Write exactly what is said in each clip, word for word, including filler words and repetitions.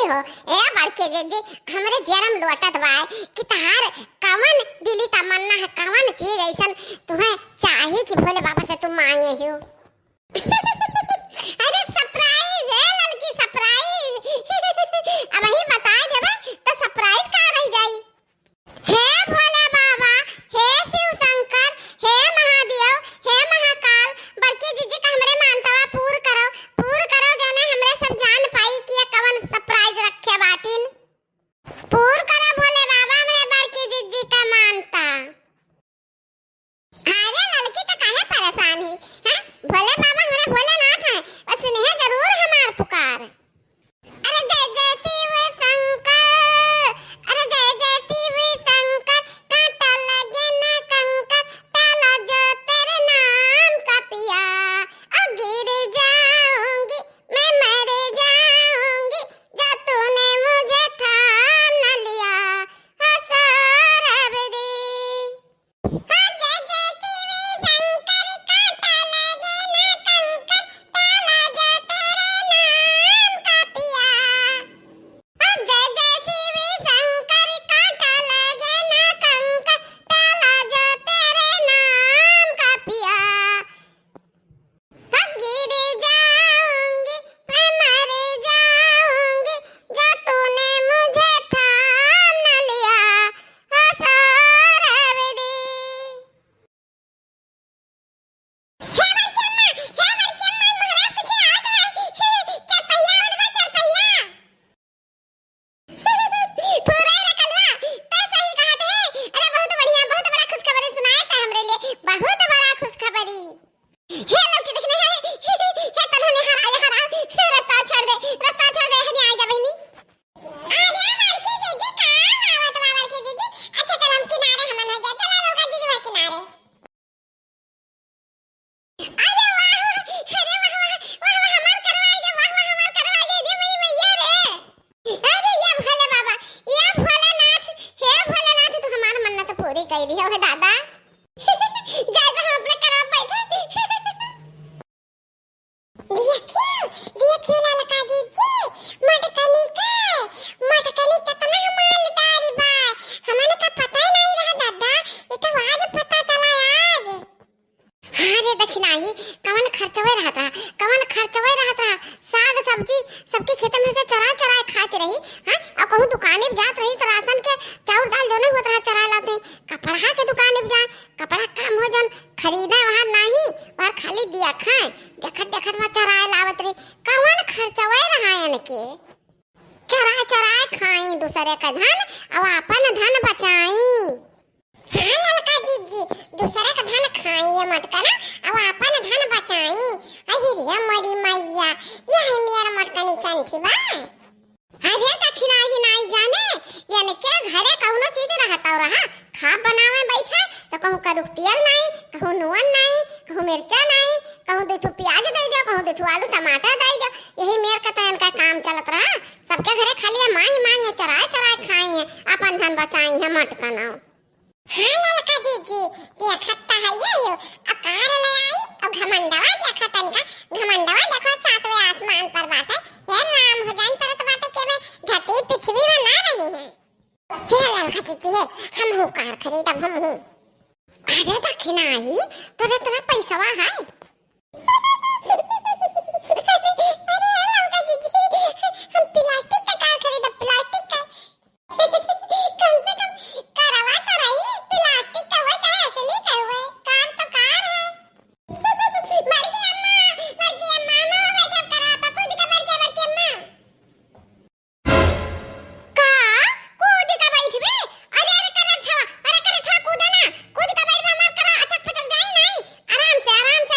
तो ए बड़की जिज्जी, हमरे जियरा में लोटत बाय कि तहार कवन दिली तमन्ना है, कवन चीज अइसन तुहें चाही कि भोले बाबा से तू मांगे हो? अरे surprise है ललकी, surprise। अबहीं बताइ देबे तो surprise का रहि जाई? हे भोले बाबा, हे शिव शंकर, हे महादेव, हे महाकाल, बड़की जिज्जी का हमरे मानतवा पूर करो, पूर करो, जउने हमरे सब जान पाई कि ये कवन surprise रखे बाटिन। पूर करो भोले बाबा, हमरे बड़की जिज्जी का मानता। अरे ललकी त काहे परेशान ही, हैं? भोले बाबा हमरे भोलेनाथ हैं, बस सुनिहे जरूर हमार पुकार। अरे जय जय शिव शंकर, अरे जय जय शिव शंकर, कांटा लगे ना कंकर, डाला जो तेरे नाम का पिया, ओ गिर जाऊंगी, मैं मर जाऊंगी, जो तूने मुझे थाम न लिया, ओ सौरभ दी। गिर जाऊंगी, मैं मर जाऊंगी, जो तूने मुझे थाम न लिया, ओ सौरभ दी। हे बड़की अम्मा, हे बड़की अम्मा, महाराज कुछ आवत बा। चार पहिया आवत बा, चार पहिया। फुरै रे कलवा, तै सही कहत है। अरे बहुत बढ़िया, बहुत बड़ा खुशखबरी सुनाए तै हमरे लिए, बहुत बड़ा खुशखबरी। हे लड़की देखने है, हे तन्हू ने हरा, ये हरा, रस्ता छोड़ दे, रस्ता छोड़ दे, हने आ जा बहिनी। अरे बड़की जिज्जी, का आवत बा बड़की जिज्जी? अच्छा चल हम किनारे हमन हो जा, चला लोका जिज्जी वहाँ किनारे। अरे वाह, वाह, अरे वाह, वाह, वाह, वाह, हमार करवाई दे, वाह, वाह, हमार करवाई दे, दे मेरी मैया रे। अरे ये भोले बाबा, ये भोलेनाथ, हे भोलेनाथ, तू हमार मन्नत पूरी कइ दिहो हे दादा। जाए बा हम अपने करवा बैठे। देखियो, देखियो ललका जिज्जी, मटकनी का, मटकनी केतना मालदारी बा। हमन का पता ही नहीं रहा दादा, ये तो आज पता चला आज। हाँ रे दखिनाही, कवन खर्चवे रहत रहा, कवन खर्चवे रहत रहा। साग सब्जी सबके खेते में से चोराए चोराए खात रही, हाँ? अउर कहूँ दुकाने पे जात रही तो राशन के चाउर दाल जउने होत रहा चोराए लात रही। कपड़ा के दुकाने पे जाए, कपड़ा काम हो जौन खरीदे वहाँ नाही, वहाँ खाली दिया खाए, देखत देखत वहाँ चोराए लावत रही। कवन खर्चवे रहा इनके? चोराए चोराए खाई दूसरे का धन, अउर आपन धन बचाई। हाँ ललका जिज्जी, दूसरे का धन खाई ये मटकना, अउर आपन धन बचाई। अहि रे मोरी मैया, ये है मेर मटकनी चंठी बा। अरे दखिनाही नाई जाने, इनके घरे कउनो चीज रहत रहा, खाब बनावे बैठे तो कहूँ करुक तेल नाई, कहूँ नून नाई, कहूँ मिर्चा नाई, कहूँ दू ठो प्याज दइ द्यो, कहूँ दू ठो आलू टमाटर दइ द्यो। यही मेर का तो इनका काम चलत रहा। सबके घरे खाली मांग मांग चराए चराए खाई है, अपन धन बचाई है मटकना। हाँ ललका जिज्जी, देखत तो हइये हो, अकार ले आई, अउ घमंडवा देखा तनिका, घमंडवा देखो सातवें आसमान पर बाटे। हे राम, हो जान परत बाटे के में धरती पृथ्वी में ना रही है। हे ललका जिज्जी, हे, हमहू कार खरीदब, हमहू। अरे दखिनाही, तोरे इतना पैसवा है? अरे, अरे, ललका जिज्जी, हम प्लास्टिक का कार खरीदब, प्लास्टिक का। कम से कम करवा तो रही, प्लास्टिक का हुए चाहे असली का हुए, कार तो कार है। बड़की अम्मा, बड़की अम्मा, हम बैठब करवा पर, कूद के बैठ जा बड़की अम्मा। का? कूद के बैठबे? अरे, अरे, करे ठवा, अरे, करे ठवा, कूदे ना, कूद के बैठबे, हमार करा अचक फचक जाई नहीं। आराम से, आराम से,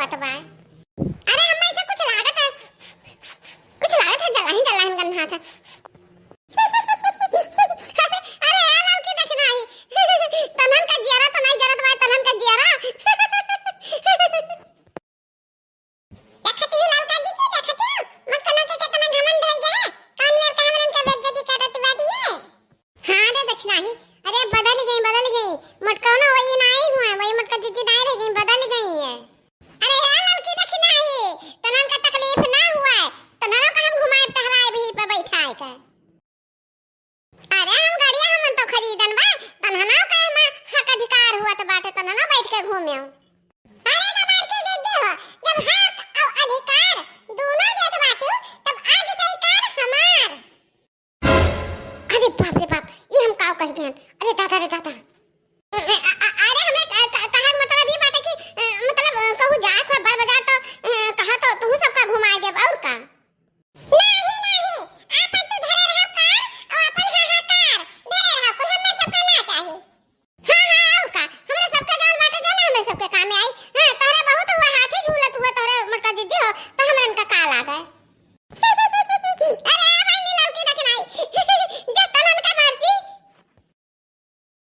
बात बा। अरे, हम्मा ऐसे कुछ लागत है, कुछ लागत है, जलाही, जलाही गन्हात है। अरे, अरे, ए ललकी दखिनही, तनन का जियरा तो नहीं जरत बा, तनन का जियरा। देखती हूँ ललका जीजी, देखती हूँ, मोटका नौकी के केतना घमंड होइ गए है, कौन मेर का हमरन का बेइज्जती करत बाटी है। हाँ रे दखिनही, अरे बदल गई, बदल गई, मोटका ना वही नाई हुआ, वही मोटका जीजी नाई रह गई, बदल गई है। अरे हे ललकी दखिनही, तनन का तकलीफ ना हुआ है, तननो का हम घुमाए टहराए भी पे बैठाए के। अरे हम गड़िया हमन तो खरीदन बा, तनहना का एमा हक अधिकार हुआ तो बाटे, तनहना बैठ के घूमे।